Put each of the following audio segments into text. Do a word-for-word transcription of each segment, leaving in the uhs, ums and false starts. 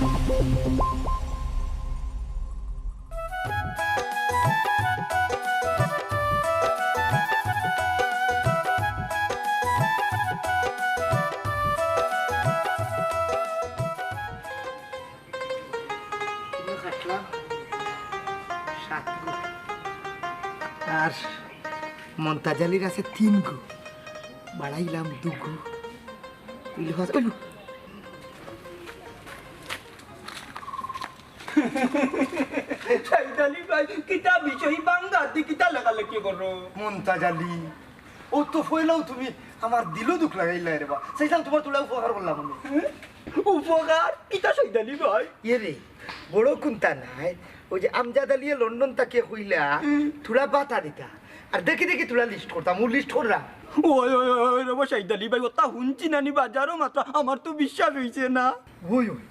তুমি কাটলাম সাত গু। আর মন্তাজ আলীর আছে তিন গু। বাড়াইলাম দু গু। ইলো হাত, ইলো। সাইদ আলী ভাই, কিতা বিষয় বাঙ্গা দি কিতা লেখালেখি করো? মন্তাজ আলী, ও তো ফয়লাও তুমি আমার দিলো দুখ লাগাইলা রে বা। চাইলাম তোমার তোলা উপকার করলাম আমি। উপকার? কিতা সাইদ আলী ভাই? ইয়ে রে, বড় কুন্তা নাই। ওই যে আমজাদ আলীয়ে লন্ডন তাকে কইলা, হুম। থুড়া বাতা দিতা। আর দেখি দেখি থুড়া লিস্ট করতাম, ও লিস্ট করলাম। ওই, ওই, ওই, ওই, রে বা সাইদ আলী ভাই, ওটা হুনছি নানি বাজারো মাত্র, আমার তো বিশ্বাস হইছে না। ওই, ওই,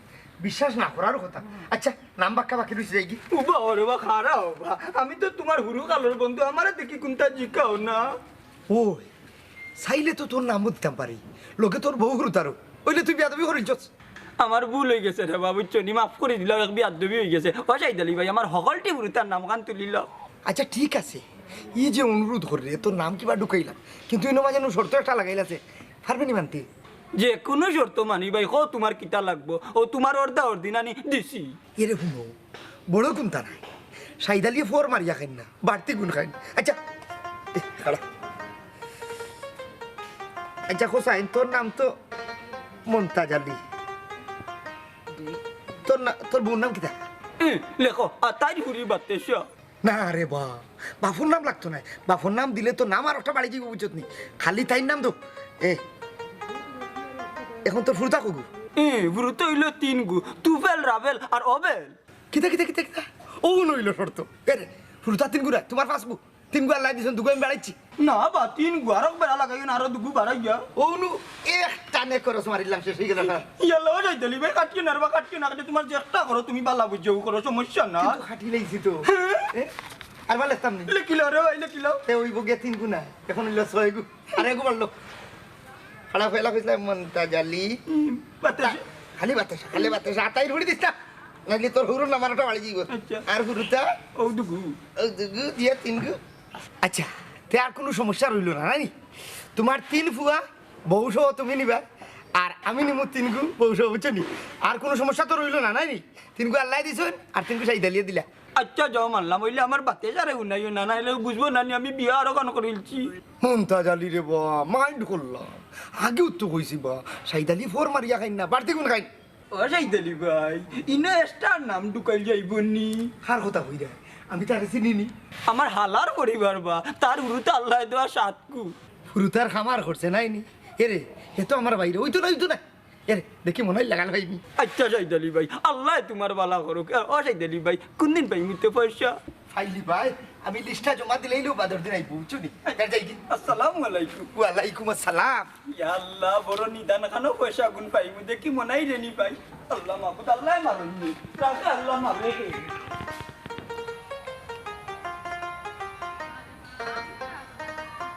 বিশ্বাস না করার কথা। আচ্ছা, নাম বাক্কা বাকি রইছে যাইগি। উবা, ওরে বা, খারা উবা। আমি তো তোমার হুরু কালর বন্ধু, আমারে দেখি কুন্তা জিকাও না। ওই, চাইলে তো তোর নামও দিতাম পারি। লগে তোর বউ হুরুতারও। ওইলে তুই বেয়াদবি করিলছস। আমার ভুল হই গেছে রে বা, বুঝছো নি? মাফ করি দিলাও, এক বেয়াদবি হই গেছে। ও সাইদ আলী ভাই, আমার হকলটি হুরুতার নাম খান তুলিলাও। আচ্ছা, ঠিক আছে। ই যে অনুরোধ করি রে, তোর নাম কিবা ঢুকাইলাম। কিন্তু ইনো মাঝে নু শর্ত একটা লাগাইল আছে। পারবে নি মানতে? যে কোনো শর্ত মানি ভাই, কও তোমার কিতা লাগবো? ও তোমার অর্ধা অর্ধি নানি দিছি। এরে হুনো, বড় কুন্তা নাই। সাইদ আলীয়ে ফোর মারিয়া খাইন না, বাড়তি গুণ খাইন। আচ্ছা, এ, খাড়া। আচ্ছা, হোসাইন, তোর নাম তো মন্তাজ আলী। তোর না, তোর বউর নাম কিতা? এ, লেখো, আতাইর হুরি বাতেশা। না রে বা, বাফর নাম লাগতো নায়। বাফর নাম দিলে তো নাম আর একটা বাড়ি যাইব, বুঝছত নি? খালি তাইর নাম তো। এ, এখন তোর ফুরুতা কগু? এ, ফুরুতা হইল তিন গু, তুফেল, রাবেল আর অবেল। কিতা, কিতা, কিতা, কিতা? ও নইল শর্ত। এ রে, ফুরুতা তিন গু না, তোমার পাঁচ গু। তিন গু আল্লাহ দিছন, দুগু আমি বাড়াইছি। না বা, তিন গু আরো বেড়া লাগাইও না, আরো দুগু বাড়াইয়া। ও নু, এক টানে খরচ মারিলাম, শেষ হয়ে গেল না। ইয়াল্লা, ও যাই দিলি ভাই, কাটিও না রে বা, কাটিও না, কাটিও, তোমার যে একটা করো, তুমি বালা বুঝাও করো, সমস্যা না। কিন্তু কাটি লাইছি তো। হ্যাঁ? এ? আর ভালো লাগতাম নি। লেখিল রে ভাই, লেখিল। এ, ওই বগিয়া তিন গু না, এখন হইল ছয় গু। আর এগু বাড়লো। খারাপ হইলা কইছিলাম মন্তাজ আলী। হুম, বাতাসে। খালি বাতাসা, খালি বাতাসা। আতাই ঘুরি দিস না। নাইলে তোর হুরুর নামার ওটা বাড়ি দিব। আচ্ছা। আর হুরুতা? ও দুগু। ও দুগু, দিয়া তিন গু। আচ্ছা, তে আর কোনো সমস্যা রইল না, নানি? তোমার তিন ফুয়া, বউ সহ তুমি নিবা। আর আমি নিমু তিন গু, বউ সহ, বুঝছো নি? আর কোনো সমস্যা তো রইল না, নানি? তিন গু আল্লাহ দিছইন, আর তিন গু সাইদ আলিয়ে দিলা। আচ্ছা, যাও মানলাম, অইলে আমার বাতেশারে হুনাইও না, নাইলে বুঝবো না নি আমি বিয়া আরো কান করিলছি। মন্তাজ আলী রে বা, মাইন্ড করলাম। আগেও তো কইছি বা, সাইদ আলী ফোর মারিয়া খাইন না, বাড়তি গুণ খাইন। ও সাইদ আলী ভাই, ইনো এক্সট্রা নাম ঢুকাইল যাইব নি? কার কথা কইরা? আমি তারে চিনি নি। আমার হালার পরিবার বা, তার হুরুতা আল্লাহ দেওয়া সাত গু। হুরুতার খামার করছে নাই নি? এরে, হে তো আমার বাইরে, ওই তো না, ওই তো না। এরে, দেখি মনে হয় লাগাল পাইনি। আচ্ছা, সাইদ আলী ভাই, আল্লাহ তোমার বালা করুক। এ, ও সাইদ আলী ভাই, কোন দিন পাইমু তে পয়সা? ফাইলি ভাই, আমি লিস্টটা জমা দিলেই লো বাদর দিন আইবো, বুঝছো নি? এর যাই কি? আসসালামু আলাইকুম। ওয়ালাইকুম আসসালাম। ইয়া আল্লাহ, বড় নিদান খানো পয়সা গুন পাইমু, দেখি মনে হয় রে নি ভাই। আল্লাহ মাবুদ, আল্লাহ মারুন নি। রাখা আল্লাহ মারুন নি।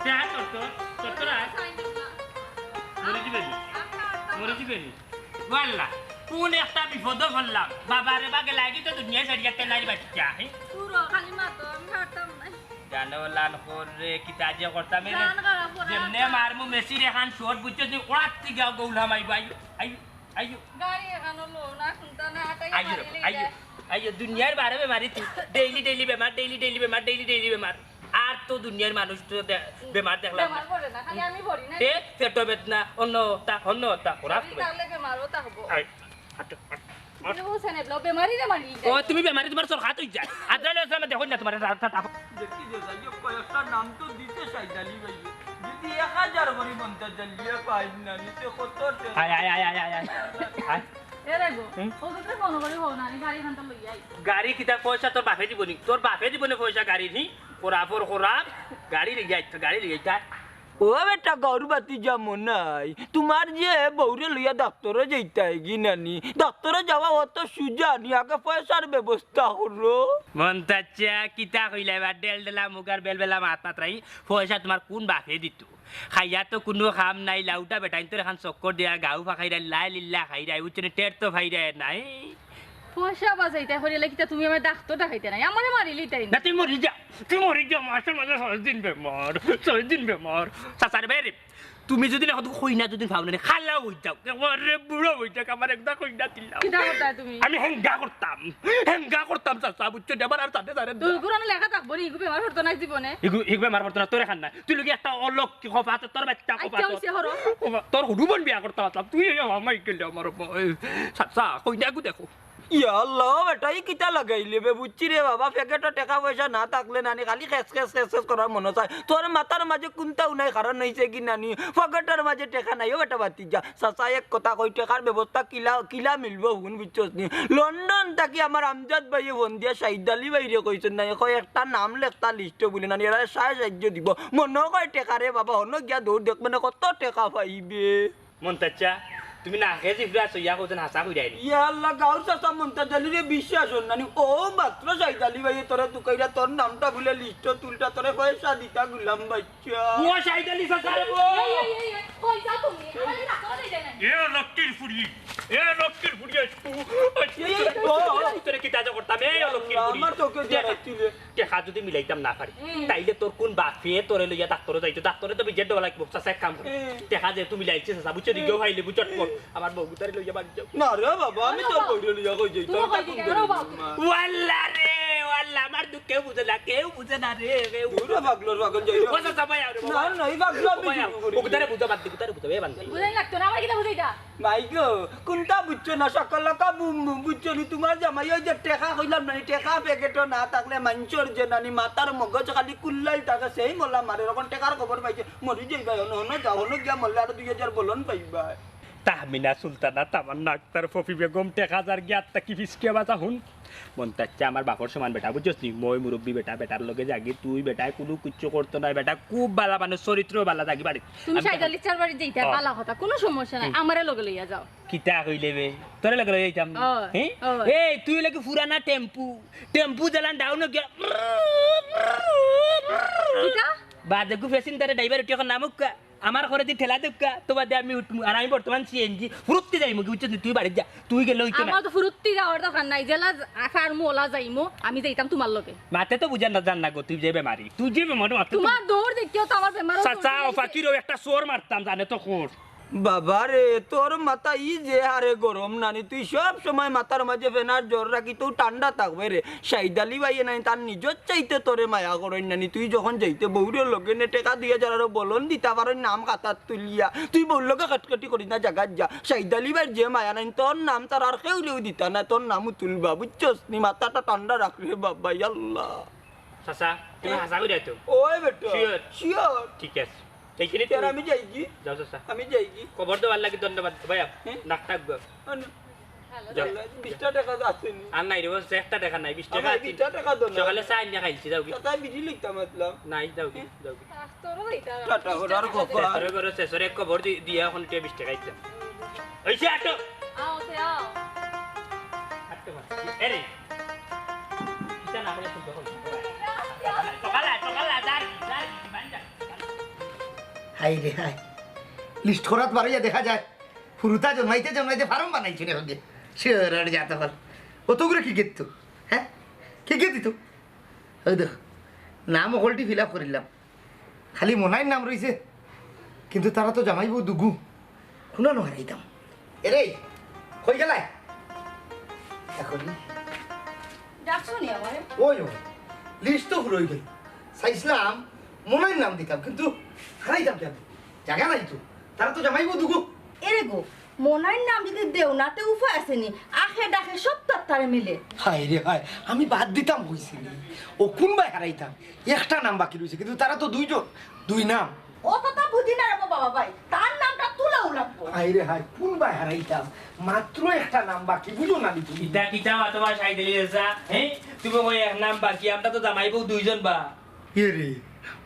তে আয় তোর, তোর, তোর, তোর আয়। মরে যাবে নি। মরে যাবে নি। ও আল্লাহ, কোন একটা বিপদো পড়লাম। বাবা রে বা, গেলাগি তো দুনিয়া ছাড়িয়া তেনার বাচ্চা, হে? পুরো খালি মাতো, আমি পারতাম না। জানো লান কর রে, কিতা যে করতাম রে। জান খারাপ করে যেমনে আর মারমু মেসির এখান শট বুঝছস নি, ওড়ার থেকে গৌলা মাইবো। আইও, আইও, আইও। গাড়ি এখানো লো না, শুনতা না, আটাই আইও, মারি লই আইও, যায়। আইও, দুনিয়ার বারে বেমারি তুই। ডেইলি, ডেইলি বেমার, ডেইলি, ডেইলি বেমার, ডেইলি, ডেইলি বেমার। আর তো দুনিয়ার মানুষ তো দে-, বেমার দেখলাম না। বেমার পড়ে না, খালি আমি পড়ি না। এ, পেটো বেদনা, অন্য হতা, অন্য হতা, খরাপ খালি হবে। তাহলে বেমার হতা হবো। আয়, হাঁটো, হাঁটো, হাঁটো। তুমি হোসেন এবলা বেমারি না মারি ও, তুমি বেমারি, তোমার সর খাত হই যায়। আদ্রা লয়ে আসলে দেখো না তোমার তা-, তা-, তা-, দেখি যে যাই হোক, কয়েকটা নাম তো দিতে চাই জানি ভাই। যদি এক হাজার করি মন্তাজ জালিয়া পাই না, নিতে কত টেকা? আয়, আয়, আয়। আয়। এ রে গো, হুম? ও তোকে ফোন করি হো না, আমি গাড়ি খানটা লই আই। গাড়ি কিতা পয়সা তোর বাপে দিব নি? তোর বাপে দিব নি পয়সা গাড়ি নি? খরাপর খরাপ, গাড়ি লই যাই, গাড়ি লই যাই। ও বেটা, গরু বাতি যেমন নাই, তোমার যে বউরে লইয়া ডাক্তরে যাইতায় গি নানি, ডাক্তরে যাওয়া অত সুজা নি, আগে পয়সার ব্যবস্থা করো। মন্তাজ চাচা, কিতা কইলা এবার? ডেল ডেলা মুগার বেল বেলা মাত মাতরাই, পয়সা তোমার কোন বাপে দিত? খাইয়া তো কোনো কাম নাই, লাউটা বেটাইন তোর এখান চক্কর দিয়া গাউ ফাঁকাইরা, লাই লিল্লা খাইরা, উচ্চনে টের তো ফাইরা নাই। পয়সা বাচাইতায় করিয়া কিতা তুমি আমারে ডাক্তর দেখাইতায় নায়, আমারে মারিলিতায় নি। না, তুই মরি যা, তুই মরি যা, মাসর মাঝে ছয় দিন বেমার, ছয় দিন বেমার। চাচারে ভাই রে, তুমি যুদি অখন কইনা যুদি পাও না নি, কালা অই যাও, একেবারে বুড়া অই যাও, আমার একটা কইনা দিলাও। কিতা করতায় তুমি? আমি হেঙ্গা করতাম, হেঙ্গা করতাম চাচা, বুঝছো নি? আমার আর জানে জানে না। তোর কুনু লেখা থাকবো নি, ইগু বেমার করতো নায় জীবনে। ইগু, ইগু বেমার করতো না, তোরে খান না। তুই লগি একটা অলক্ষী কপাত, তোর বাচ্চা আচ্ছা, কপাত। অইছে, হরো। কপাত, তোর হুরু বোন বিয়া করতাম পারতাম, তুই এই আমার মাই গেলে আমার বাবা। এই, চাচা, কইনাগু দেখো। ইয়া আল্লাহ, বেটা, ই কিতা লাগাইলে বে? বুঝছি রে বাবা, পকেটো টেকা পয়সা না থাকলে নানি খালি খেস খেস খেস খেস করার মনো চায়। তোর মাথার মাঝে কুন্তাউ নাই, কারণ অইছে কি নানি, পকেটর মাঝে টেকা নাই। ও বেটা, বাতি যা। চাচা, এক কথা কই, টেকার ব্যবস্থা কিলা, কিলা মিলবো হুন, বুঝছস নি? লন্ডন থাকি আমার আমজাদ ভাইয়ে ফোন দিয়া সাইদ আলী ভাইরে কইছইন না, কয় একটা নাম লেখতা লিস্টো বুলে নানি, এরা সায় সাহায্য দিবো। মনো কয় টেকা রে বাবা, হনো গিয়া দৌড় দেখ, মানে কত টেকা পাইবে। মন্তাজ চাচা, তুমি না খেয়ে জিফরা সইয়া কইছেন হাসা কইরাই নি। ইয়া আল্লাহ, গাউর চাচা মন্তাজ আলীরে বিশ্বাস অর নানি। ও মাত্র সাইদ আলী ভাইয়ে তোরে তুকাইরা তোর নামটা বুলে লিস্টো তুলতা, তোরে পয়সা দিতা গুলাম বাইচ্চা। ও সাইদ আলী চাচা রে, ও। এই, এই, এই, এই, কই যাও তুমি? আমারে না করে দেয় না। এ লক্ষ্মীর ফুড়ি, এ লক্ষ্মীর ফুড়ি আইছু। এই, ও। তোরে কিতা যে করতাম, এ লক্ষ্মীর ফুড়ি। আমার চোখে দিয়া রাখছিলে। টেকা যুদি মিলাইতাম না পারি, হুম। তাইলে তোর কুন বাপে তোরে লইয়া ডাক্তরো যাইতো? ডাক্তরে তো বিজেট দেওয়া লাগবো। চাচা, এক কাম কর। হুম। টেকা যেহেতু মিলাইছে, চাচা, বুঝছো নি? হুম। কেউ পাইলে বুঝট কর। আমার বউগুতারে লইয়া বাড়ি যাও। না রে বাবা, আমি তোর বউরে লইয়া কই যাইতাম? তুমি কই যাইতাম? ওয়াল্লা রে, ওয়াল্লা, আমার দুঃখ কেউ বুঝে না, কেউ বুঝে না রে, কেউ বুঝে না। দূর হ, পাগলর পাগল যাই। ও চাচা, ভাই, আরে না, বাবা। না, এই পাগল আমি ও ভাই, কি করি? ওগুতারে বুঝা বাদ দে, ওগুতারে বুঝা, এ বাদ দে। বুঝাই লাগতো না, আমার কিতা বুঝাইতা? মাই গো, কুনতা বুঝছো না? সকল লোকা বুম বুম, বুঝছো নি? তুমার জামাই ওই যে টেকা কইলাম না নি, টেকা পকেটো না থাকলে মানষর যে নানি মাথার মগজ খালি কুল্লাই থাকে, সেই মলা মারে। অখন টেকার খবর পাইছে, মরি যাইবায়, হনো, হনো যাও, হনো গিয়া মরলে আরো দুই হাজার বলন পাইবায়। তাহমিনা সুলতানা, তামান্না আক্তার, পপি বেগম, টেকা যার গিয়া আত্মা কি ফিসকে বাতা হুন। মন্তাজ চাচা আমার বাপর সমান বেটা, বুঝছস নি? মই মুরব্বি বেটা, বেটার লগে যাগি, তুই বেটায় কুনু কিচ্ছু করতো নায়, বেটা খুব বালা মানুষ, চরিত্র বালা, যাগি বাড়ি। তুমি আমি সাইদ আলী চাচার বাড়ি যাইতায়, হ্যাঁ। বালা কথা, কুনু সমস্যা নাই, হুম। আমারে লগে লইয়া যাও। কিতা কইলে বে? তোরে লগে লইয়া যাইতাম। হ্যাঁ, হ্যাঁ। এই, তুই লাগি পুরানা টেম্পু, টেম্পু জ্বালান ডাউন গিয়া। কিতা? বাদে গু ফেসিন তারে ড্রাইভার উঠি অখন নামুক্কা। আমার ঘরে দি ঠেলা দেউক্কা, তো বাদে আমি উঠমু। আর আমি বর্তমান সিএনজি, ফুরুত্তি যাইমু গি, বুঝছস নি? তুই বাড়িত যা, তুই গেলে অইতো না। আমার তো ফুরুত্তি যাওয়ার দরকার নাই, যেলা আ-, পারমু ওলা যাইমু, আমি যাইতাম তুমার লগে। মাতে তো বুঝার না, জান না গো, তুই যে বেমারি, তুই যে বেমারি, মাতে তো তুমার দৌড় দেখিও তো আমার বেমার চাচা, ও ফাকির, ও একটা চড় মারতাম, জানে তো খোর। বাবা রে, তোর মাথা ই যে হারে গরম নানি, তুই সব সময় মাথার মাঝে ফেনার জ্বর রাখি, তুই ঠান্ডা থাকবে রে। সাইদ আলী ভাইয়ে নানি তার নিজর চাইতে তোরে মায়া করইন নানি, তুই যখন যাইতে বউরে লগে নে টেকা দুই হাজার আরো বলন দিতা পারইন নাম খাতাত তুলিয়া, তুই বউর লগে কাটকাটি করিস না, জাগাত যা। সাইদ আলী ভাইর যে মায়া নানি, তোর নাম তারা আর কেউ লেউ দিতা না, তোর নামও তুলবা, বুঝছস নি? মাথাটা ঠান্ডা রাখ রে বাবা, ইয়াল্লা। চাচা, তুমি হ্যাঁ। হাছা কইরায় তো? ওই বেটা। Sure? Sure। ঠিক আছে। এইখানে তেরা তুমি আমি যাইগি। যাও চাচা। আমি যাইগি। খবর দেওয়ার লাগি ধন্যবাদ। ভাইয়া, হ্যাঁ? নাকটা একবার। আনো। যাও। বিশটা টেকা আছে নি? আর নাই রে, বস, একটা টেকা নাই, বিশ টেকা আমার আছে। বিশটা টেকা দেও না। সকালে চা আনিয়া খাইছি, যাও গি। চাচা, বিড়ি লইতাম আসলাম। নাই, যাও গি, হ্যাঁ? যাও গি। আহ, তোরও লইতাম। টাটা, ওর আর কপাল। শেষরে করো, শেষরে এক খবর দি-, দিয়া অখন কে বিশ টেকা দিতাম। অইছে, আটো। আও, তে আও। আটো, এ রে। কিতা না করে শুদ্ধ করো। সকালে, সকালে, যার, যার, বান্ধা। হায় রে হায়, লিস্ট করাত বারইয়া দেখা যায়, হুরুতা জন্মাইতে জন্মাইতে ফার্ম বানাইছইন নে। শিওর আর যা তো হল। অতগুলো কি গেত তো? হ্যাঁ? কি গেত দিত? ওই দেখো, নাম অকলটি ফিল আপ করিলাম। খালি মনাইর নাম রইছে। কিন্তু তারা তো জামাই বউ দুগু। কুনানো হারাইতাম। এরে, কই গেলায়? এখন ডাকছো নি আমারে? ওই, ওই, লিস্ট তো ফুরই গেল। চাইছিলাম মনাইর নাম দিতাম, কিন্তু হারাইতাম কেনে? জাগা নাই তো। তারা তো জামাই বউ দুগু। এরে গো, মনাইর নাম যুদি দেও না, তে উপায় আছে নি? আখে ডাকে সব তার তারে মিলে। হায় রে হায়, আমি বাদ দিতাম কইছিনি। ও কুনবায় হারাইতাম? একটা নাম বাকি রইছে, কিন্তু তারা তো দুইজন, দুই নাম। অততা বুঝি না রে বাবা ভাই, তার নামটা তুলাও লাগবো। হায় রে হায়, কুনবায় হারাইতাম? মাত্র একটা নাম বাকি, বুঝো না নি তুমি? কিতা কিতা মাতো বা সাইদ আলী চাচা, হ্যাঁ? তুমি কই এক নাম বাকি, আমরা তো জামাই বউ দুইজন বা। এ রে,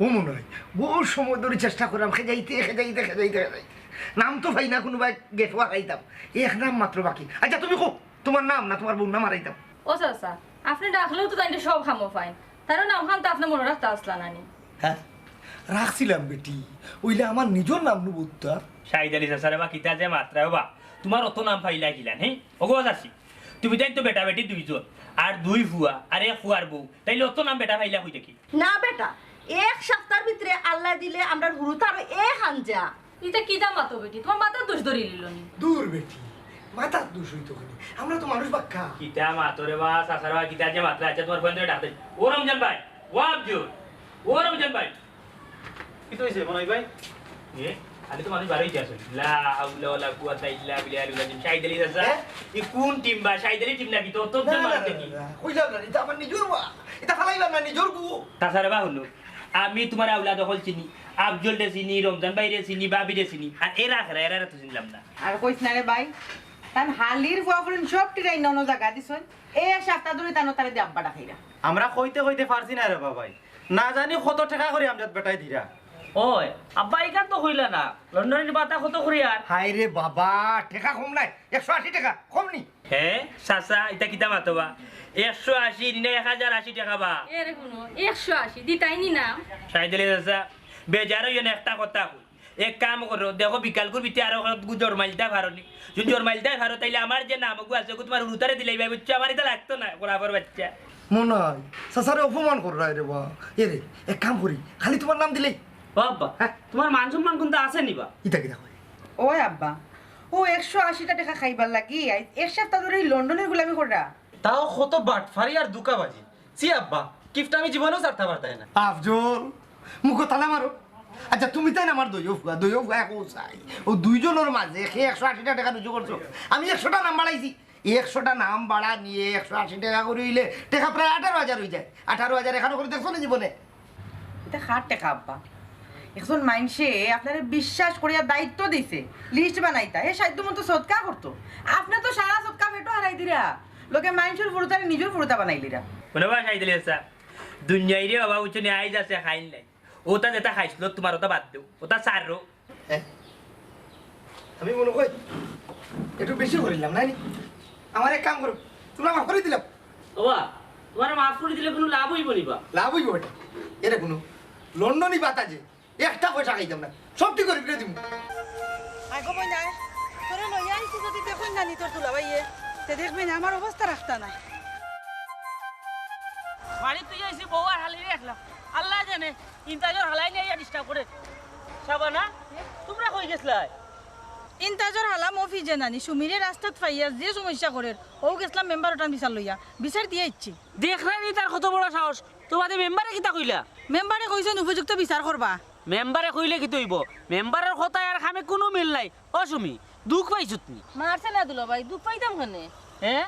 ও মনাই, বহুত সময় ধরি চেষ্টা করলাম, খেজাইতে, খেজাইতে, খেজাইতে, খেজাইতে। নাম তো পাই না, কুনবায় গেট হারাইতাম। এক নাম মাত্র বাকি। আচ্ছা, তুমি কও, তুমার নাম না তুমার বউর নাম হারাইতাম? ও চাচা, আপনে ডাকলেও তো তাইন সব খামো পাইন। তার নাম খান তো আপনে মনো রাখতা আসলা না নি? হ্যাঁ, রাখছিলাম বেটি। অইলে আমার নিজর নাম নু বুঝতা। সাইদ আলী চাচারে বা কিতা যে মাতরায় বা, তুমার অত নাম পাইলা কিলান, হ্যাঁ? ওগো চাচি, তুমি তাইন তো বেটা বেটি দুইজন, আর দুই ফুয়া, আর এক ফুয়ার বউ, তাইলে অত নাম বেটা পাইলা কই থাকি? না বেটা, এক সাপ্তার ভিতরে আল্লায় দিলে আমরার হুরুতার এক আঞ্জা। ইতা কিতা মাতো বেটি, তুমার মাথার দোষ ধরিলিলো নি? দূর বেটি, মাথার দোষ অইতো কেনে? আমরা তো মানুষ বাক্কা। কিতা মাতো রে বা, চাচার বা কিতা যে মাতরা, আচ্ছা তুমার ফুয়াইন্তরে ডাক দেই। ও রমজান ভাই, ও আফজল, ও রমজান ভাই। কিতা অইছে মনাই ভাই? এ, আগে তো মানুষ বারোই আছে। লা হাওলা ওয়ালা কুওয়াতা ইল্লা বিল্লাহিল আলিয়্যিল আযীম। শাহিদ আলী চাচা, হ্যাঁ? ই কোন টিম বা? শাহিদ আলী টিম নাকি? তো, তো না, না, না, না, না। কইলাম না, ইতা আমার নিজর বা। ইতা ফালাইলাম না, নিজর গু। তাছাড়া বা হুনো, আমি তুমার আওলাদ অকল চিনি, আফজলরে চিনি, রমজান ভাইরে চিনি, ভাবিরে চিনি। আর এরা খেরা, এরা তো চিনলাম না। আর কইস না রে ভাই, তান হালির ফুয়া ফুরিন সব টিরাই নন জাগা দিছইন। এই এক সাপ্তা ধরি তানো তারে দি আব্বা ডাকাইরা। আমরা কইতে কইতে পারছি না রে বা ভাই। না জানি কত টেকা করি আমজাদ বেটায় দিরা। ওই, আব্বা ইখান তো কইলা না। লন্ডনি বাতা কত করি আর? হায় রে বাবা, টেকা কম নায়, একশো আশি টেকা, কম নি? হে, চাচা, ইতা কিতা মাতো বা? একশো আশি নি না এক হাজার আশি টেকা বা? এরে হুনো, একশো আশি, দিতায় নি না? শাহিদ আলী চাচা, বেজার অইও না, একটা কথা কই। এক কাম করো, দেখো বিকালকুর ভিতরে আরো কতগু জরমাইলতায় পারো নি। যদি জরমাইলতায় পারো, তাইলে আমার যে নামগু আছে, ওগু তুমার হুরুতারে দিলাইবায়, বুঝছো? আমার ইতা লাগতো নায়, গোলাপর বাইচ্চা। মনাই, চাচারে অপমান কররায় রে বা। এরে, এক কাম করি, খালি তুমার নাম দিলেই। ও আব্বা, হ্যাঁ? তুমার মান সম্মান কুন্তা আছে নি বা? ইতা কিতা কয়? ওই আব্বা, অউ একশো আশিটা টেকা খাইবার লাগি আইজ এক সাপ্তা ধরি লন্ডনির গুলামি কররা। তাও কত বাটফারি আর ধুকাবাজি। ছি আব্বা, কিফটা আমি জীবনেও ছাড়তা পারতায় না। আফজল, মুখো তালা মারো। আচ্ছা, তুমি তাইন আমার দইও ফুয়া, দইও ফুয়া একউ চাই। অউ দুইজনর মাঝে কে একশো আশিটা টেকা রুজু করছো, আমি একশোটা নাম বাড়াইছি। একশোটা নাম বাড়া নিয়া একশো আশি টেকা করি অইলে টেকা প্রায় আঠারো হাজার অইযায়। আঠারো হাজার একখানো করি দেখছো নি জীবনে? ইতা কার টেকা আব্বা? একজন মাইনষে আপনারে বিশ্বাস করিয়া দায়িত্ব দিছে, লিস্ট বানাইতা, হে সাইধ্য মতো সদকা করতো। আপনে তো সারা সদকা পেটো হারাই দিরা, লগে মাইনষর ফুরুতারে নিজর ফুরুতা বানাইলিরা। হুনো বা শাহিদ আলী চাচা, দুনিয়াইরে বাবা বুঝছো নি, আইজ আছে, কাইল নাই। অতা যেতা খাইছলো, তুমার অতা বাদ দেও, অতা ছাড়ো। হ্যাঁ? আমি মনো করি একটু বেশি করিলাম, নায় নি? আমার এক কাম করো, তুমরারে মাফ করি দিলাম। ওবা, তুমারে মাফ করি দিলে কুনু লাভ অইবো নি বা? লাভ অইবো বেটা। এরে হুনো, লন্ডনি বাতা যে, একটা পয়সা খাইতাম না, সবটি করি ফিরে দিমু। আয় গো বইন আয়, তোরে লইয়া আইছি যদি দেখইন না নি তোর দুলাভাইয়ে, তে দেখবে না আমার অবস্থা রাখতা নায়। বাড়িত তুই আইছি বউ আর হালিরে একলা, আল্লায় জানে। ইনতাজর হালায় নি আইয়া ডিস্টার্ব করে। শাবানা, তুমরা কই গেছলায়? ইনতাজর হালা মফিজে নানি, সুমিরে রাস্তাত পাইয়া যে সমস্যা করের, অউ গেছলাম মেম্বার অটান বিচার লইয়া, বিচার দিয়া আইছি। দেখরায় নি তার কত বড় সাহস, তো বাদে মেম্বারে কিতা কইলা? মেম্বারে কইছইন উপযুক্ত বিচার করবা। মেম্বারে কইলে কিতা অইবো? মেম্বারর কথায় আর কামে কুনু মিল নাই। ও সুমি, দুখ পাইছত নি? মারছে না দুলাভাই, দুখ পাইতাম কেনে? হে?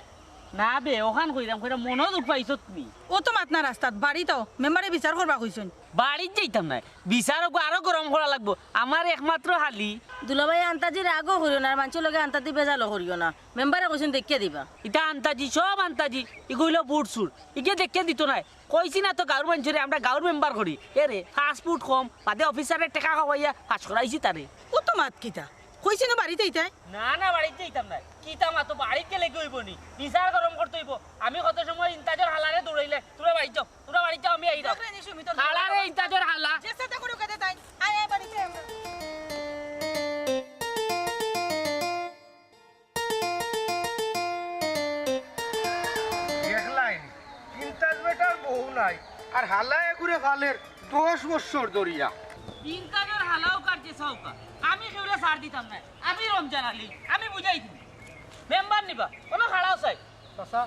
না বে, অখান কইরাম, কইরাম মনো দুখ পাইছত নি? অত মাত না রাস্তাত, বাড়িত আও, মেম্বারে বিচার করবা কইছইন। বাড়িত যাইতাম নায়, বিচার অগু আরো গরম করা লাগবো, আমার একমাত্র হালি। দুলাভাই আন্তাজি রাগও করিও না, আর মানষর লগে আন্তাজি বেজালও করিও না, মেম্বারে কইছইন দেখিয়া দিবা। ইতা আন্তাজি, সব আন্তাজি, ইগু অইলো বুট সুর, ইগে দেখিয়া দিতো নায়। কইছি না তো গাউর মানষরে আমরা গাউর মেম্বার করি। এরে, পাঁচ ফুট কম, বাদে অফিসারে টেকা খাওয়াইয়া পাস করাইছি তারে। অত মাত কিতা? কইছি না বাড়িত আইতায়? না, না, বাড়িত যাইতাম নায়। কিতা মাতো, বাড়িত গেলে কি অইবো নি? বিচার গরম করতে অইবো। আমি কত সময় ইনতাজর হালারে দৌড়াইলে, তুমরা বাড়িত যাও, তুমরা বাড়িত যাও, আমি আইরাম। দেখলে নি সুমি তোর হালারে, ইনতাজর হালা। যে সাথে করে কেটে তাই। আয়, আয়, বাড়িত আয়। দেখলায় নি, ইনতাজ বেটার বউ নাই, আর হালায় এগুরে ফালের দশ বছর ধরিয়া। ইনতাজর হালা অউক আর যে সা অউক, আমি কেউরে ছাড় দিতাম নায়। আমি রমজান আলী, আমি বুঝাই দিমু। মেম্বার নি বা, অনো খাড়াও চাই। চাচা,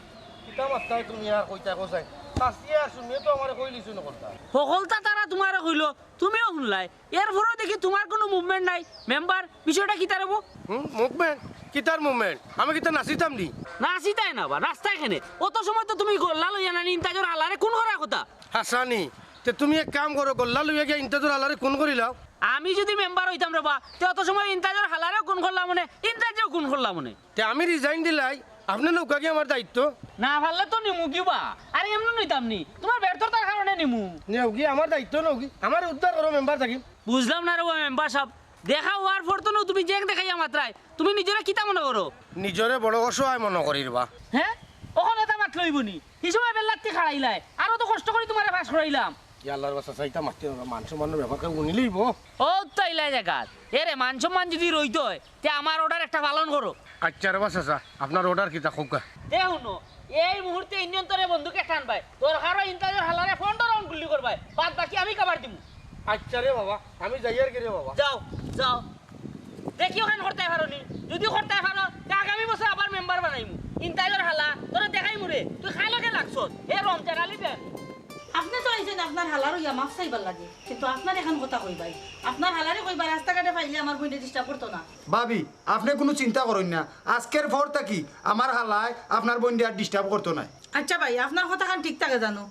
কিতা মাতরায় তুমি আর কইতায় কও চাই। চাচিয়ে আর সুমিয়ে তো আমারে কইলিছইন অকলতা। হকলতা তারা তুমারে কইলো, তুমিও হুনলায়। এরপরেও দেখি তুমার কুনু মুভমেন্ট নাই। মেম্বার, বিষয়টা কিতা রে বা? হুম, মুভমেন্ট? কিতার মুভমেন্ট? আমি কিতা নাচিতাম নি? নাচিতায় না বা, নাচতায় কেনে? অত সময় তো তুমি গল্লা লইয়া নানি ইনতাজর হালারে খুন করার কথা। হাছানি, তে তুমি এক কাম করো, গল্লা লইয়া গিয়া ইনতাজর হালারে খুন করিলাও। আমি যুদি মেম্বার অইতাম রে বা, তে অত সময় ইনতাজর হালারেও খুন করলাম অনে, ইনতাজরেও খুন করলাম অনে। তে আমি রিজাইন দিলাই, আপনে নেউক্কা গি আমার দায়িত্ব। না পারলে তো নিমু গি বা। আরে এমনে নিতাম নি, তুমার ব্যর্থতার কারণে নিমু। নেউক্কা গি আমার দায়িত্ব নেউক্কা গি, আমারে উদ্ধার করো মেম্বার থাকি। বুঝলাম না রে বা মেম্বার সাব, দেখা অওয়ার পর তো নু তুমি জেক দেখাইয়া মাতরায়, তুমি নিজরে কিতা মনো করো? নিজরে বড় অসহায় মনো করি রে বা। হে? অখন ইতা মাতলে অইবো নি? হি সময় বেল্লাত্তি খাড়াইলায়, আরো তো কষ্ট করি তুমারে পাস করাইলাম। ইয়াল্লার বাসা চাইতা মারতে না, মান সম্মানর ব্যাপার কেউ উনিলেই বো। ও তো ইলা জাগাত। এরে মান সম্মান যদি রইতো অয়, তে আমার অর্ডার একটা পালন করো। আচ্ছা রে বাসা চা, আপনার অর্ডার কিতা কউক্কা? এ হুনো, এই মুহূর্তে ইঞ্জিন তরে বন্দুকে টানবায়। দরকার অয় ইন্তাজর হালারে পনেরো রাউন্ড গুলি করবায়। বাদ বাকি আমি কাবার দিমু। আচ্ছা রে বাবা, আমি যাইয়ার গি রে বাবা। যাও, যাও। দেখি অখান করতায় পারো নি। যদি করতায় পারো, তে আগামী বছর আবার মেম্বার বানাইমু। ইন্তাজর হালা, তোরে দেখাইমু রে। তুই খাইলকে লাগছস। এ রমজান আলী দেন। আপনে তো আইছইন আপনার হালার অইয়া মাফ চাইবার লাগি, কিন্তু আপনার এখান কথা কইবায়, আপনার হালারে কইবা রাস্তাঘাটে পাইলে আমার বইনরে ডিস্টার্ব করতো না। ভাবি, আপনে কুনু চিন্তা করইন না, আজকের পর থাকি আমার হালায় আপনার বইনরে আর ডিস্টার্ব করতো নায়। আচ্ছা ভাই, আপনার কথাখান ঠিক থাকে জানো,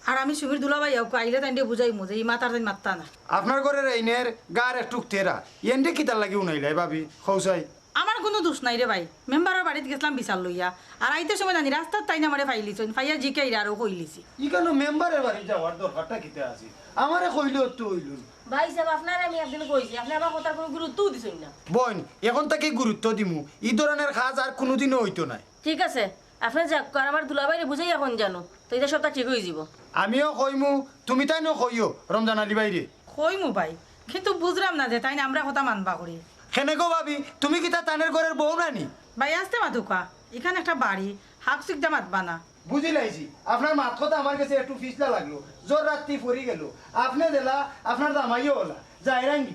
আর আমি সুমির দুলাভাই অউক্কা আইলে তাইনরে বুঝাইমু যে ই মাতার তাইন মাততা না। আপনার ঘরর এইনর গার একটুক তেরা, এনরে কিতার লাগি উনাইলায় ভাবি, কউক্কা চাই। আমার কুনু দুষ নাই রে ভাই, মেম্বারর বাড়িত গেছলাম বিচার লইয়া, আর আইতে সময় জানি রাস্তাত তাইন আমারে পাইলিছইন, পাইয়া জিকাইরা আরো কইলিছি। ইখানো মেম্বারর বাড়ি যাওয়ার দরকারটা কিতা আছিল? আমারে কইলে তো অইলো নি। ভাইসাব, আপনারে আমি একদিন কইছি, আপনে আমার কথার কুনু গুরুত্বউ দিছইন না। বইন, এখন থাকি গুরুত্ব দিমু, ই ধরনর কাজ আর কুনুদিনও অইতো নায়। ঠিক আছে, আপনে যাউক্কা, আর আমার দুলাভাইরে বুঝাইয়া কইন জানো, তে ইতা সবটা ঠিক অইযিবো। আমিও কইমু, তুমি তাইনও কইও, রমজান আলী ভাইরে। কইমু ভাই, কিন্তু বুঝরাম না যে তাইন আমরার কথা মানবা করি। কেনে গো ভাবি, তুমি কিতা তানর ঘরর বউ নানি? ভাই, আস্তে মাতউক্কা, ইখান একটা বাড়ি, হাক চিকদা মাতবা না। বুঝিলাইছি, আপনার মাত কথা আমার গেছে একটু পিছলা লাগলো, জোর রাত্রি পড়ি গেল, আপনে যেলা, আপনার জামাইও অলা, যাইরাম গি।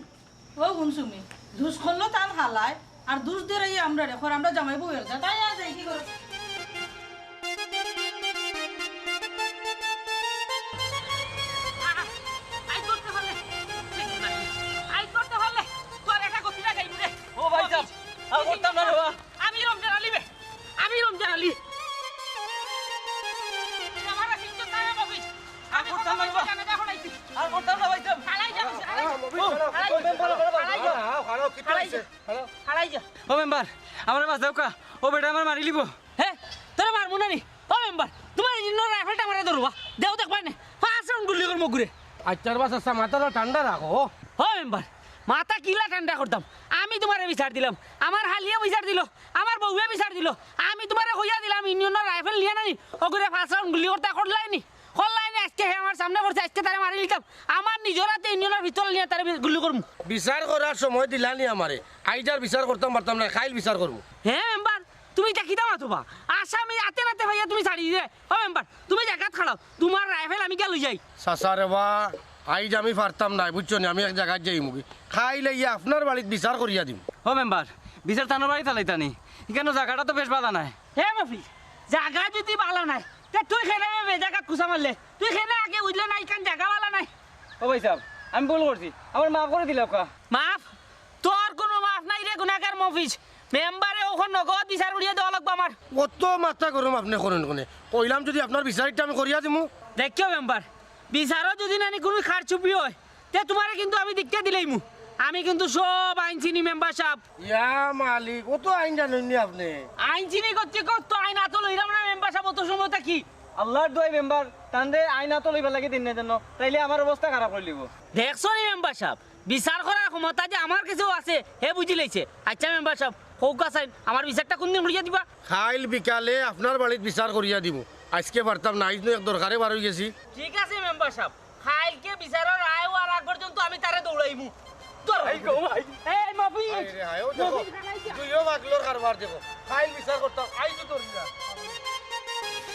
ও হুন সুমি, দুষ করলো তান হালায়, আর দুষ দেরাইয়া আমরারে কর, আমরা জামাই বউ একজা, তাই আর যাই কি করো? আই করতে পারলে, আই করতে পারলে, তোর একটা গতি লাগাই রে। ও ভাইসাব, আর করতাম না রে বা। আমি রমজান আলী বে, আমি রমজান আলী। আমার শিক্ষক সাহেব অফিস। আর আমি করতাম না বা। জানাজা পড়াইছি। আর করতাম না ভাইসাব। হালাই যা, হালাই যা। ও, হালাই যা। Member, member, member. হালাই যা। হারাও, হারাও, কিতা হালাই যা। হইছে? হারাও। হালাই যা। ও মেম্বার, আমারে বাঁচাউক্কা। ও বেটায় আমারে মারিলিবো। হে, তোরে মারমু না নি? ও মেম্বার, তুমার ইঞ্জিনর রাইফেলটা আমারে ধরো বা। দেও দেখবায় নে। পাঁচ রাউন্ড গুলি করমু অগুরে। আচ্ছা রে বাসা চা, মাথাটা ঠান্ডা রাখো। ও মেম্বার, মাথা কিলা ঠান্ডা করতাম? আমি তুমারে বিচার দিলাম, আমার হালিয়ে বিচার দিলো, আমার বউয়ে বিচার দিলো। আমি তুমারে কইয়া দিলাম, ইঞ্জিনর রাইফেল নিয়া নানি, অগুরে পাঁচ রাউন্ড গুলি করতায়, করলায় নি? করলায় নি? আইজকে হে আমার সামনে পড়ছে, আইজকে তারে মারিলিতাম। আমার নিজর আতে ইঞ্জিনর পিস্তল নিয়া তারে বি-, গুলি করমু। বিচার করার সময় দিলানি আমারে, আইজ আর বিচার করতাম পারতাম নায়, কাইল বিচার করমু। হে মেম্বার, তুমি ইতা কিতা মাতো বা? আসামি আতে নাতে পাইয়া তুমি ছাড়ি দিরায়। ও মেম্বার, তুমি জাগাত খাড়াও, তুমার রাইফেল আমি গিয়া লই যাই। চাচা রে বা, আইজ আমি পারতাম নায়, বুঝছো নি? আমি এক জাগাত যাইমুগি। কাইল আইয়া আপনার বাড়িত বিচার করিয়া দিমু। ও মেম্বার, বিচার তানর বাড়িত চালাইতায় নি? ইখানো জাগাটা তো বেশ বালা নায়। হে মফিজ, জাগা যদি বালা নায়, তে তুই কেনে বে জাগাত খুসা মারলে? তুই কেনে আগে বুঝলে না ইখান জাগা বালা নায়? ও ভাইসাব, আমি ভুল করছি, আমারে মাফ করি দিলাউক্কা। মাফ? তোর কুনু মাফ নাই রে গুনাগার মফিজ। মেম্বারে অখন নগদ বিচার উড়িয়া দেওয়া লাগবো আমার। অত মাথা গরম আপনে করইন কেনে? কইলাম যদি আপনার বিচারটা আমি করিয়া দিমু। দেখিও মেম্বার, বিচারো যদি নানি কুনু কারচুপি অয়, তে তুমারে কিন্তু আমি দেখিয়া দিলাইমু। আমি কিন্তু সব আইন চিনি মেম্বার সাব। ইয়া মালিক, অত আইন জানইন নি আপনে? আইন চিনি করতে কত আইন আতো লইলাম না মেম্বার সাব, অত সময় থাকি। আল্লার দোয়াই মেম্বার, তানরে আইন আতো লইবার লাগি দিন না যেন, তাইলে আমার অবস্থা খারাপ করিলিবো। দেখছো নি মেম্বার সাব, বিচার করার ক্ষমতা যে আমার গেছেও আছে, হে বুঝিলাইছে। আচ্ছা মেম্বার সাব, কউক্কা চাইন, আমার বিচারটা কুনদিন করিয়া দিবা? কাইল বিকালে আপনার বাড়িত বিচার করিয়া দিমু। আইজকে পারতাম না, আইজ নু এক দরকারে বার অইগেছি। ঠিক আছে মেম্বার সাব, কাইলকে বিচারর রায় অওয়ার আগ পর্যন্ত আমি তারে দৌড়াইমু। ধরো। এই গো ভাই। এই মফিজ। হায় রে হায়, ও দেখো, মফিজ খানাইছে। দুইও পাগলর কারবার দেখো। কাইল বিচার করতাম, আইজ তো ধরি না।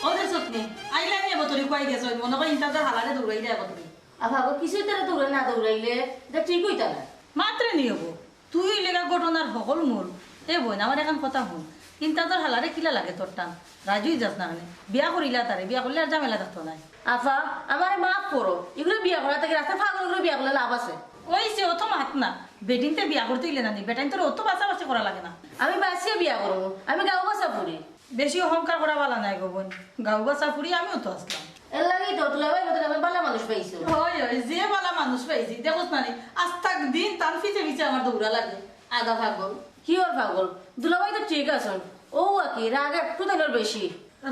ও দেখছত নি, আইলা নি এবো তোরে কই গেছো, মনে কয় ইন্তাজর হালারে দৌড়াই দেয় এবো তোরে। আফা গো, কিছুই তারা দৌড়ে না দৌড়াইলে, ইটা ঠিক অইতা না। মাতরে নি অবো। তুই অইলে গা ঘটনার হকল মূল। এ বইন, আমার এখান কথা হুন। ইন্তাজর হালারে কিলা লাগে তোর টান? রাজি অই যাস না কেনে? বিয়া করিলা তারে, বিয়া করলে আর ঝামেলা থাকতো নায়। আফা, আমারে মাফ করো। ইগুরে বিয়া করা থাকি রাস্তার পাগল ইগুরে বিয়া করলে লাভ আছে? অইছে, অত মাত না। বেটিন্তে বিয়া করতে অইলে নানি, বেটাইন্তর অত বাছাবাছি করা লাগে না। আমি বাছিয়া বিয়া করমু, আমি গাঁও বাছা ফুরি। বেশি অহংকার করা বালা নায় গো বইন, গাঁও বাছা ফুরি আমিও তো আছলাম। এর লাগেই তো দুলাভাই মতন একজন বালা মানুষ পাইছো। অয়, অয়, যে বালা মানুষ পাইছি, দেখোস না নি, আস্তা দিন তান পিছে পিছে আমার দৌড়া লাগে। আধা পাগল। কিওর পাগল? দুলাভাই তো ঠিক আছইন। অউ আর কি, রাগ একটু তানর বেশি।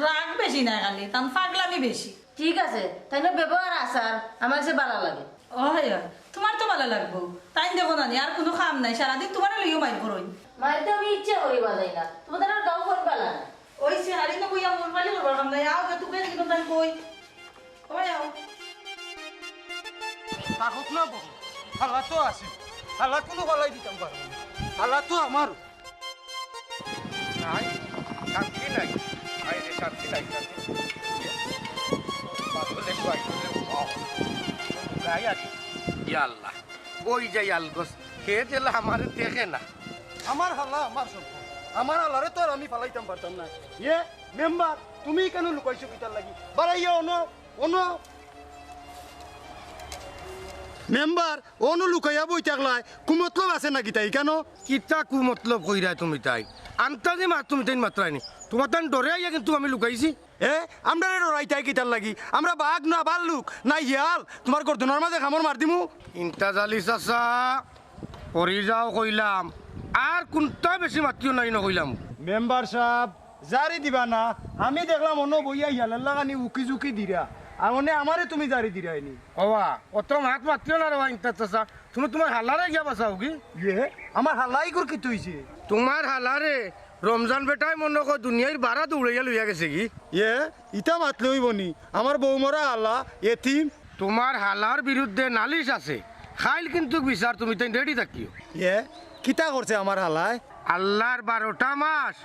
রাগ বেশি নায় খালি, তান পাগলামি বেশি। ঠিক আছে, তাইনর ব্যবহার আচার আমার কাছে বালা লাগে। অয়, অয়, তুমার তো বালা লাগবো। তাইন দেখো না নি, আর কুনু কাম নাই, সারাদিন তুমারে লইয়াউ মাইর করইন। মাইর তো আমি ইচ্ছা করি বাজাই না, তুমার তানর গাঁও কইন বালা না। অইছে, হারি না কইয়া মন পালি করবার কাম নাই, আও গে, তুকে দেখি তান কই। অয়, আও। থাকুক না বউ, হালা তো আছে, হালা কুনু ফালাই দিতাম পারবো না, হালা তো আমার। নাই, শান্তি নাই। আরে, শান্তি নাই, শান্তি নাই। পাগলে কয় করে, বাহ। গাই আর, ইয়া আল্লাহ, ওই যাই আলগোস, হে জেলা আমারে দেখে না। আমার হালা, আমার সম্পদ। আমার হালারে তো আর আমি ফালাইতাম পারতাম না। ইয়ে, মেম্বার, তুমি কেনে লুকাইছো কিতার লাগি? বাড়াইয়া অনো, অনো। মেম্বার, অনো লুকাইয়া বই থাকলায়, কুমতলব আছে নাকি তাই কেনে? কিতা কুমতলব কইরায় তুমি তাই? আন্তাজে মাত তুমি তাইন মাতরায়নি। তুমার তান ডরে আইয়া কিন্তু আমি লুকাইছি। এ, আমরারে ডরাইতায় কিতার লাগি? আমরা বাঘ না ভাল্লুক না হিয়াল? তুমার গর্দনর মাজে কামড় মার দিমু। ইন্তাজ আলী চাচা, পড়ি যাও কইলাম, আর কুন্তা বেশি মাতিও নাই না কইলাম। মেম্বার সাব, জারি দিবা না? আমি দেখলাম অনো বইয়া হিয়ালর লাখানি উকি-ঝুকি দিরা, আর অনে আমারে তুমি জারি দিরায়নি। ওবা, অত মাত মাতিও না রে বা ইন্তাজ চাচা, তুমি তুমার হালারে গিয়া বাচাও গি। ইয়ে, আমার হালা ইগুর কিতা অইছে? তুমার হালারে রমজান বেটায় মনো কয় দুনিয়ার বারা দৌড়াইয়া লইয়া গেছে গি। ইয়ে, ইতা মাতলে অইবো নি? আমার বউ মরা হালা, এতিম। তুমার হালার বিরুদ্ধে নালিশ আছে, কাইল কিন্তুক বিচার, তুমি তাইন ready থাকিও। ইয়ে, কিতা করছে আমার হালায়? আল্লার বারোটা মাস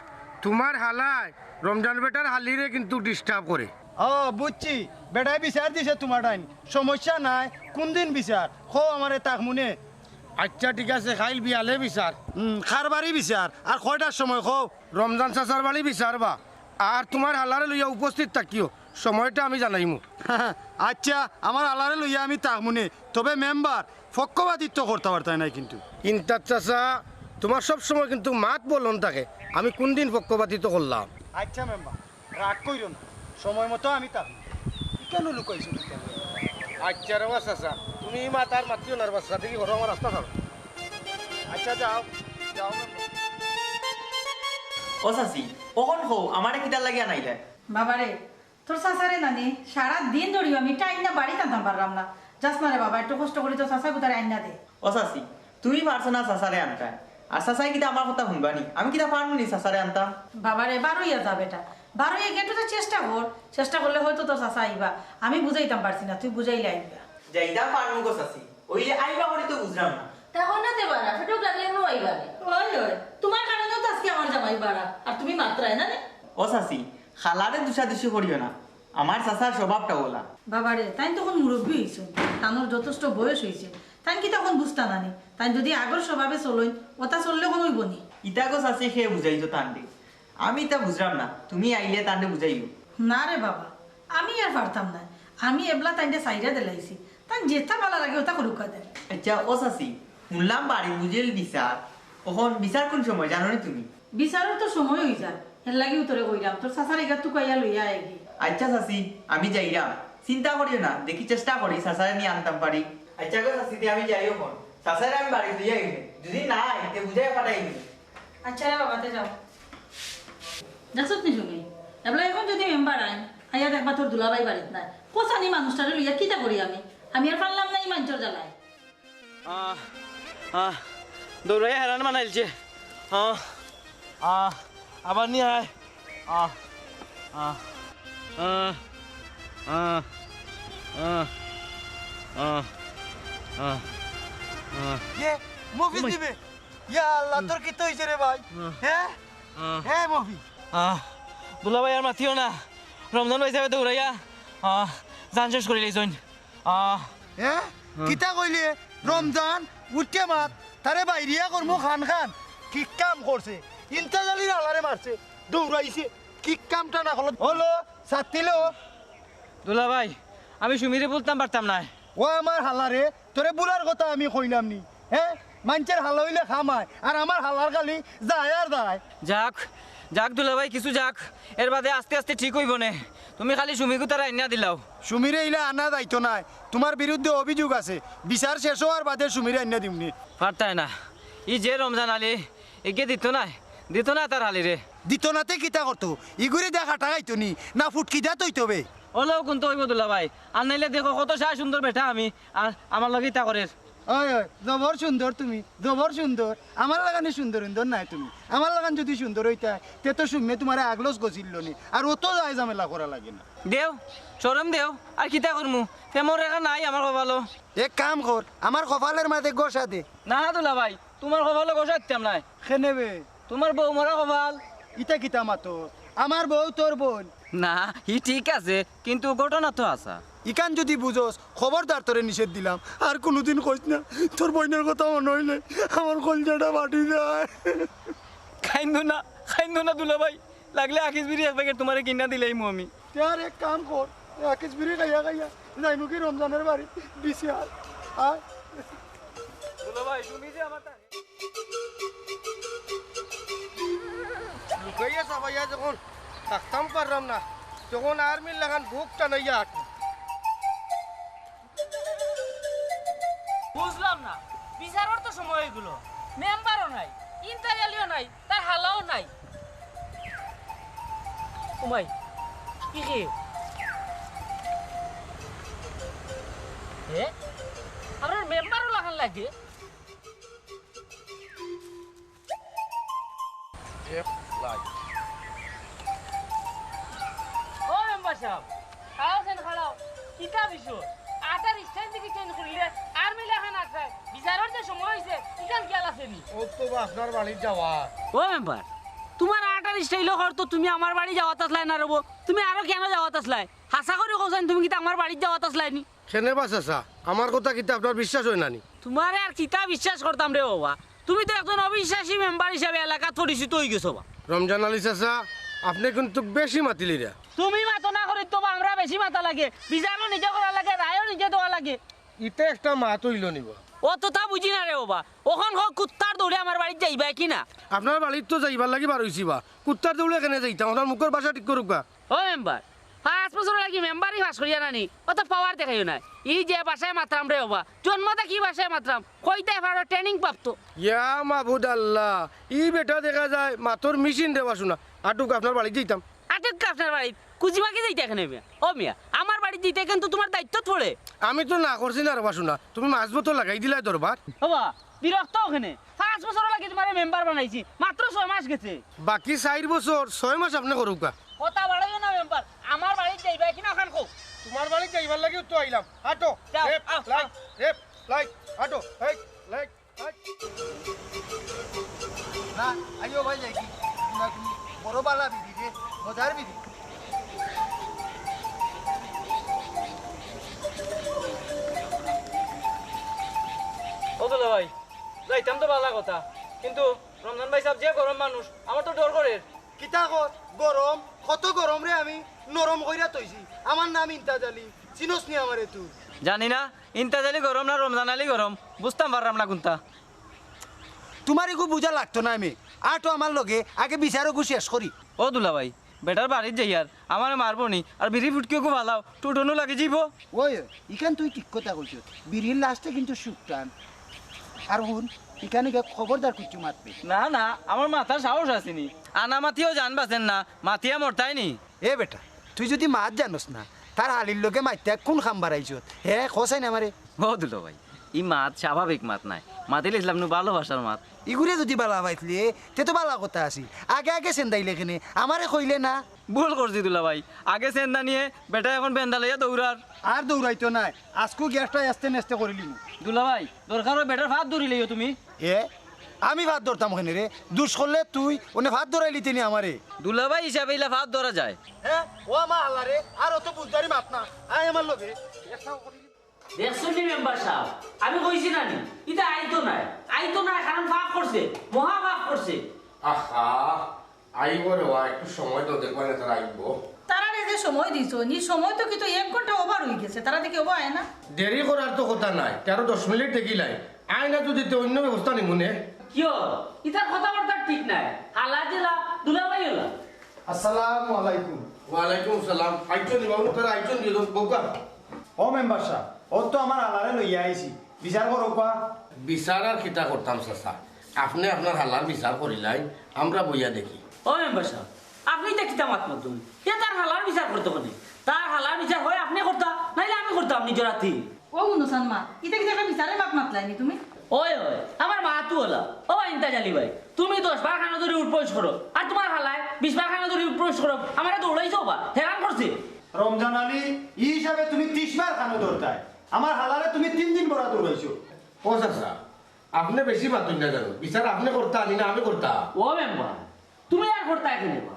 তুমার হালায় রমজান বেটার হালিরে কিন্তুক disturb করে। ও, বুঝছি, বেটায় বিচার দিছে তুমার টাইম, সমস্যা নাই। কুনদিন বিচার? কও আমারে, থাকমুনে। আইচ্ছা, ঠিক আছে, কাইল বিয়ালে বিচার। হুম, কার বাড়ি বিচার? আর কয়টার সময় কও? রমজান চাচার বাড়ি বিচার বা। আর তুমার হালারে লইয়া উপস্থিত থাকিও, সময়টা আমি জানাইমু। আইচ্ছা, আমার হালারে লইয়া আমি থাকমুনে, তবে মেম্বার, পক্ষপাতিত্ব করতা পারতায় নায় কিন্তু। ইন্তাজ চাচা, তুমার সব সময় কিন্তু মাত বলন থাকে, আমি কুনদিন পক্ষপাতিত্ব করলাম? আইচ্ছা মেম্বার, রাগ কইরো না, সময় মতো আমি থাকমু। ইখানো লুকাইছো কিতা? আইচ্ছা রে বা চাচা, তুমি ই মাত আর মাতিও না রে বা চাচা, দেখি ঘরো আমার রাস্তা ছাড়ো। আইচ্ছা যাও, যাও মেম্বার। ও চাচি, অখন কও, আমারে কিতার লাগি আনাইলায়? বাবারে, তোর চাচারে নানি, সারা দিন ধরিও আমি টাইম না বাড়িত আনতাম পারলাম না। যাস না রে বাবা, একটু কষ্ট করি তোর চাচা গুতারে আইনা দে। ও চাচি, তুমি পারছো না চাচারে আনতায়, আর চাচায় কিতা আমার কথা হুনবা নি? আমি কিতা পারমু নি চাচারে আনতাম? বাবারে, বারইয়া যা বেটা, বারইয়া গিয়া একটু তো চেষ্টা কর, চেষ্টা করলে হয়তো তোর চাচা আইবা। আমি বুঝাইতাম পারছি না, তুই বুঝাইলে আইবা। যাইতাম পারমু গো চাচি, অইলে আইবা করি তো বুঝলাম না। তখন না তে বারা, ফেটুক লাগলে নো আইবা রে। ওই, ওই, তুমার কারণে তো আজকে আমার জামাই বারা, আর তুমি মাতরায় না রে। ও চাচি, খালারে দুষাদুষি করিও না, আমার চাচার স্বভাবটা ওলা। বাবারে, তাইন তো অখন মুরব্বি অইছইন, তানর যথেষ্ট বয়স অইছে, তাইন কিতা অখন বুঝতা না নি? তাইন যদি আগর স্বভাবে চলইন, অতা চললে অখন অইবো নি? ইতা গো চাচি, কে বুঝাইতো তানরে? আমি ইতা বুঝলাম না, তুমি আইলে তানরে বুঝাইও। না রে বাবা, আমি আর পারতাম না, আমি এবলা তাইনরে ছাইড়া দিলাইছি, তান যেতা ভালা লাগে অতা করুক্কা দেন। আইচ্ছা, ও চাচি, হুনলাম বাড়িত বুঝিল বিচার, অখন বিচার কুন সময় জানো নি তুমি? বিচারর তো সময় অই যার, এরলাগিউ তোরে কইরাম, তোর চাচারে ইগাত তুকাইয়া লইয়া আইগি। আইচ্ছা চাচি, আমি যাইরাম, চিন্তা করিও না, দেখি চেষ্টা করি চাচারে নি আনতাম পারি। আইচ্ছা গো চাচি, তে আমি যাই অখন, চাচারে আমি বাড়িত লইয়া আইমু, যদি না আয়, তে বুঝাইয়া পাঠাইমু। আইচ্ছা রে বাবা, তে যাও। দেখছত নি সুমি, এবলা অখন যদি মেম্বার আইন, আইয়া দেখবা তোর দুলাভাই বাড়িত নাই, কছানি মানুষটারে লইয়া কিতা করি আমি? আমি আর পারলাম না ই মাইনষর জ্বালায়। আহ, আহ, দৌড়াইয়া হেরান বানাইলছে। আহ, আহ, আবার নি আয়। আহ, আহ, আহ, আহ, আহ, আহ, আহ, আহ। ইয়ে, মফিজ ও ভাই। নিবে। ইয়া আল্লাহ, তোর কিতা অইছে রে ভাই? আহ। হে? আহ। হে মফিজ। আহ, দুলাভাই আর মাতিও না। রমজান ভাইসাবে দৌড়াইয়া, আহ, জান শেষ করিলাইছইন। আহ। হে? হুম। কিতা কইলে? রমজান, উঠিয়া মাত। তারে বাইরিয়া করমু খান খান। কি কাম করছে? ইন্তাজ আলীর হালারে মারছে, দৌড়াইছে। কি কামটা না করলো? হলো, ছাত্তিলো। দুলাভাই, আমি সুমিরে বুলতাম পারতাম নায়। ও আমার হালারে, তোরে বুলার কথা আমি কইলাম নি? হে? মাইনষের হালা অইলে কাম অয়, আর আমার হালার খালি যায় আর যায়। যাক, যাক দুলাভাই, কিছু যাক, এর বাদে আস্তে আস্তে ঠিক অইবো নে। তুমি খালি সুমিগুতারে আইনা দিলাও। সুমিরে ইলা আনা যাইতো নায়, তুমার বিরুদ্ধে অভিযোগ আছে, বিচার শেষ অওয়ার বাদে সুমিরে আইনা দিমুনে। পারতায় না, ই যে রমজান আলী, ইগে দিতো নায়, দিতো নায় তার হালিরে। দিতো না তে কিতা করতো? ইগুরে দিয়া কাটা খাইতো নি, না ফুটকি দিয়া থইতো বে? অলাও কুন্তা অইবো দুলাভাই, আর নাইলে দেখো কত সাজ সুন্দর বেটা আমি, আর আমার লগে ইতা করের। ওই, ওই, জবর সুন্দর তুমি, জবর সুন্দর। আমার লাখান সুন্দর সুন্দর নায় তুমি। আমার লাখান যুদি সুন্দর অইতায়, তে তো সুমে তুমারে আগলস গছিল নি, আর অত যায় ঝামেলা করা লাগে না। দেও, শরম দেও, আর কিতা করমু? প্রেমর রেখা নাই আমার কপালো। এক কাম কর, আমার কপালর মাঝে ঘষা দে। না দুলাভাই, তুমার কপালো ঘষা দিতাম নায়। কেনে বে? তুমার বউ মরা কপাল। ইতা কিতা মাতর? আমার বউ তোর বইন। না, হি ঠিক আছে, কিন্তু ঘটনা তো হাছা। ইখান যুদি বুঝস, খবরদার তোরে নিষেধ দিলাম, আর কুনুদিন কইস না। তোর বইনর কথা মনো অইলে আমার কলিজাটা ফাটি যায়। কাইন্দো না, কাইন্দো না দুলাভাই, লাগলে আকিজ বিড়ি এক প্যাকেট তুমারে কিনা দিলাইমু আমি। তে আর এক কাম কর, আকিজ বিড়ি খাইয়া খাইয়া যাইমুগি রমজানর বাড়ি, বিশাল। আয়। দুলাভাই, তুমি যে আমার লুকাইয়া চাপাইয়া যখন থাকতাম পারলাম না, তখন আর্মির লাখান বুক টানাইয়া আটু। বুঝলাম না, বিচারর তো সময় অইগেলো, মেম্বারও নাই, ইন্তাজালিও নাই, তার হালাও নাই। উমাই, কি রে? এ? আমরার মেম্বারও লাখান লাগে? এক লাইট। ও মেম্বার সাব, খাড়াও সেন খাড়াও। কিতা বিষয়? আটার স্টাইল দেখি চেঞ্জ করিলে, আর্মি লাখান আটায়। বিচারর যে সময় অইছে, ইখান খেয়াল আছে নি? ও তো বা আপনার বাড়িত যাওয়া। ও মেম্বার, তুমার আটার স্টাইল অর তো তুমি আমার বাড়ি যাওয়াত আছলায় না রে বা। তুমি আরো কেনে যাওয়াত আছলায়? হাছা করি কওছাইন, তুমি কিতা আমার বাড়িত যাওয়াত আছলায় নি? কেনে বা চাচা, আমার কথা কিতা আপনার বিশ্বাস অয় না নি? তুমারে আর কিতা বিশ্বাস করতাম রে বাবা, তুমি তো একজন অবিশ্বাসী মেম্বার হিসাবে এলাকাত পরিচিত অইগেছো বা। রমজান আলী চাচা, আপনে কিন্তু বেশি মাতিলিরা। তুমি মাতো না করি তো বা আমরা বেশি মাতা লাগে, বিচারও নিজে করা লাগে, রায়ও নিজে দেওয়া লাগে। ইটা একটা মাত অইলো নি বা? অততা বুঝি না রে বাবা, অখন কও কুত্তার দৌড়ে আমার বাড়িত যাইবায় কি না? আপনার বাড়িত তো যাইবার লাগি বার অইছি বা, কুত্তার দৌড়ে কেনে যাইতাম? আপনার মুখর ভাষা ঠিক করউক্কা। ও মেম্বার, পাঁচ বছর লাগি মেম্বারি পাস করিয়া নানি, অত পাওয়ার দেখাইও না। ই যে ভাষায় মাতরাম রে বাবা, জন্ম থাকি ভাষায় মাতরাম, কইতায় পারো, ট্রেনিং প্রাপ্ত। ইয়া মাবুদ আল্লাহ, ই বেটা দেখা যায় মাতর মেশিন রে বা। শুনা, আটুক আপনার বাড়িত যাইতাম। আটুক আপনার বাড়িত? কুজিমাকে যাইতায় কেনে মিয়া? ও মিয়া, আমার বাড়িত যাইতায় কিন্তু তুমার দায়িত্বত পড়ে। আমি তো না করছি না রে বা। শুনা, তুমি মাছ বোতল লাগাই দিলায় দরবার। বাবা, বিরক্ত অও কেনে? পাঁচ বছর লাগি তুমারে মেম্বার বানাইছি, মাত্র ছয় মাস গেছে। বাকি চাইর বছর, ছয় মাস আপনে করউক্কা। কথা বাড়াইও না মেম্বার, আমার বাড়িত যাইবায় কি না অখান কও। তুমার বাড়িত যাইবার লাগিউ তো আইলাম। আটো, যাও, লেফট, আও, রাইট, আও। লেফট, রাইট, আটো, রাইট, লেফট, রাইট। না, আইও ভাই যাই কি? না, তুমি বড় বালা বিবি রে, মজার বিবি। ও দুলাভাই, যাইতাম তো বালা কথা, কিন্তু রমজান ভাইসাব যে গরম মানুষ, আমার তো ডর করের। কিতা কর? গরম? কত গরমরে আমি নরম কইরা থইছি। আমার নাম ইন্তাজ আলী। চিনস নি আমারে তুই? জানি না, ইন্তাজ আলী গরম না রমজান আলী গরম, বুঝতাম পাররাম না কুনটা। তুমার ইগু বুঝা লাগতো নায় মে। আটো আমার লগে, আগে বিচার অগু শেষ করি। ও দুলাভাই, বেটার বাড়িত যাইয়ার, আমারে মারবো নি, আর বিড়ি ফুটকিগু ফালাও, টুটনু লাগি যাইবো। ওই, ইখান তুই ঠিক কথা কইছস। বিড়ির লাস্টে কিন্তু সুখ টান। আর হুন, ইখান ইগা খবরদার কুচ্ছু মাতবে। না, না, আমার মাতার সাহস আছে নি। আনা মাতিও জান বাচের না, মাতিয়া মরতায় নি। এ বেটা, তুই যুদি মাত জানস না, তার হালির লগে মাতিয়া কুন কাম বাড়াইছত? হে, কছাইন আমারে। ও দুলাভাই, ই মাত স্বাভাবিক মাত নায়। মাতিলিছলাম নু ভালোবাসার মাত। ইগুরে যুদি বালা পাইছলে, তে তো বালা কথা আছিল। আগে আগে সেন্দাইলে কেনে? আমারে কইলে না। ভুল করছি দুলাভাই, আগে সেন্দা নিয়ে বেটা এখন বেন্দা লইয়া দৌড়ার। আর দৌড়াইতো নায়, আজকু গ্যাসটা এস্তে নেস্তে করিলিমু। দুলাভাই, দরকার অয় বেটার ফাত ধরিলাইও তুমি। এ, আমি ফাত ধরতাম কেনে রে? দুষ করলে তুই, অনে ফাত ধরাইলিতে নি আমারে। দুলাভাই হিসাবে ইলা ফাত ধরা যায়। হে, ও আমার আল্লাহ রে, আর অত বুঝদারি মাত না। আয় আমার লগে। দেখছইন নি মেম্বার সাব, আমি কইছি না নি, ইতা আইতো নায়, আইতো নায়, কারণ পাপ করছে, মহা পাপ করছে। আহা, আইবো রে বা, একটু সময় তো দেখবা না, তারা আইবো। তারারে যে সময় দিছো, নি সময় তো কিন্তু এক ঘন্টা ওভার অই গেছে, তারা দেখি ওবা আয় না। দেরি করার তো কথা নায়, তেরো দশ মিনিট দেখিলাই, আয় না যুদি তে অন্য ব্যবস্থা নিমুনে। কিয়? ইতার কথাবার্তা ঠিক নায়, হালা জেলা, দুলাভাই ওলা। আসসালামু আলাইকুম। ওয়ালাইকুম আসসালাম। আইছইন নি বাবু, তারা আইছইন নি, বউকা। ও মেম্বার সাব, অউ তো আমার হালারে লইয়া আইছি, বিচার করউক্কা। বিচার আর কিতা করতাম চাচা, আপনে আপনার হালার বিচার করিলাইন, আমরা বইয়া দেখি। ও মেম্বার সাব, আপনে ইতা কিতা মাত মাতইন? তে তার হালার বিচার করতো কেনে? তার হালার বিচার হয় আপনে করতা, নাইলে আমি করতাম নিজর আতি। ও হুনো চান মা, ইতা কিতা একটা বিচারর মাত মাতলায়নি তুমি? ওই, ওই, আমার মা তো অলা। ও ইন্তাজ আলী ভাই, তুমি দশ বার কানো ধরি উঠবস করো, আর তুমার হালায় বিশ বার কানো ধরি উঠবস করো, আমারে দৌড়াইছো বা, হেরান করছে। রমজান আলী, ই হিসাবে তুমি তিশ বার কানো ধরতায়, আমার হালারে তুমি তিন দিন বড়া দৌড়াইছো। ও চাচা, আপনে বেশি মাতুন না জানো, বিচার আপনে করতা আনি না আমি করতা। ও মেম্বার, তুমি আর করতায় কেনে বা?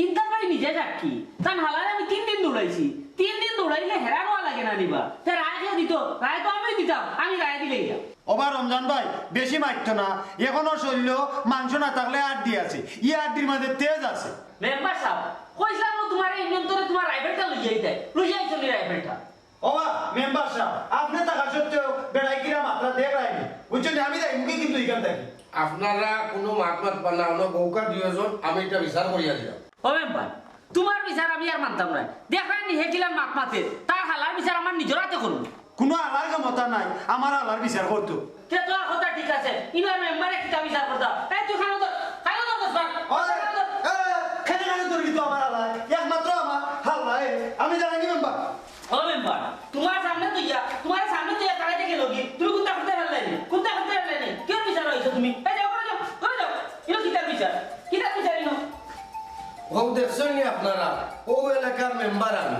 ইন্তাজ ভাই নিজে সাক্ষী, তান হালারে আমি তিন দিন দৌড়াইছি, তিন দিন দৌড়াইলে হেরান অওয়া লাগে না নি বা? তে রায় কে দিত? রায় তো আমিউ দিতাম, আমি রায় দিলেই যা। ওবা রমজান ভাই, বেশি মাতিও না, এখনো শরীলো মাংস না থাকলে আড্ডি আছে, ই আড্ডির মাঝে তেজ আছে। মেম্বার সাব, কইছিলাম না তুমারে ইমন তরে তুমার রাইফেলটা লইয়া আইতায়, লইয়া আইছো নি রাইফেলটা? ওবা মেম্বার সাব, আপনে থাকা সত্ত্বেও বেড়াই কিরা মাতরা দেখরায়নি, বুঝছো নি? আমি যাইমুগি কিন্তু ইখান থাকি। আপনারা কুনু মাত মাতবা না, অনো বউকা দুইজন, আমি ইটা বিচার করিয়া দিলাম। ও মেম্বার, তুমার বিচার আমি আর মানতাম নায়। দেখরায়নি হে কিলান মাত মাতে, তার হালার বিচার আমার নিজর আতে করমু। কুনু হালার ক্ষমতা নাই আমার হালার বিচার করতো। তে তো কথা ঠিক আছে, ইবার মেম্বারে কিতা বিচার করতা? এই তুই কানো ধর, কানো ধর দশ বার। ওই, এ, কেনে কানো ধরবি তুই আমার হালায়? একমাত্র আমার হালায়, আমি জানি মেম্বার। ও মেম্বার, তুমার সামনে তো ইয়া, তুমার সামনে তো ইয়া তারা দেখে লগি, তুমি কুনতা করতে পারলে নি? কুনতা করতে পারলে নি? কিওর বিচার অইছো তুমি? এই যাও, করে যাও, করে যাও। ইনো কিতার বিচার? কিতার বিচার ইনো? ও দেখছইন নি আপনারা, ও এলাকার মেম্বার আমি।